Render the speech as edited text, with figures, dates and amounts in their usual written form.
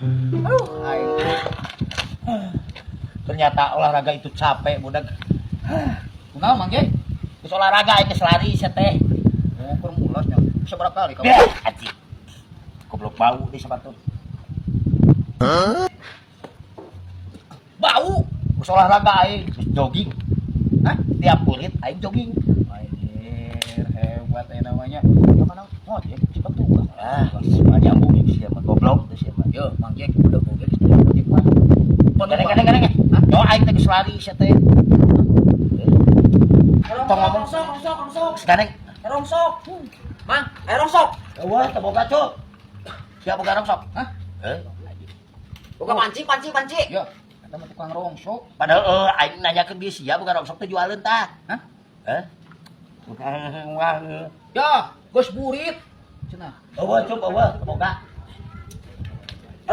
Aduh, aing. Ternyata olahraga itu capek, budak. Kunaon, Mang Jek? Geus olahraga aing geus lari sia teh. Oh, keur mulas nya. Seberapa kali kamu? Ya, anjing. Goblok, bau di sepatu. Bau. Geus olahraga aing, geus jogging. Hah? Tiap kulit aing jogging. Anjir, hebat ya namanya. Ya mana ngojek sepatu. Ah, semua nyambung sia mah, goblok teh sia mah. Yo, Mang Jek udah ngojek, geus ngojek mah. Kadang kadang kadang. Yo aing teh geus lari sia teh. Tong ngomong. Rongsok, rongsok, rongsok. Sekarang Rongsok. Mang, ayo rongsok. Wah, teu boga, cuk. Siap boga rongsok? Hah? Eh, Boga panci, panci, panci. Ya, eta mah tukang rongsok. Padahal aing nanyakeun dia sia boga rongsok teh jualeun tah. Hah? Eh? Wah, Ya, geus burit. Cenah. eueuh, cuk, eueuh, teu boga.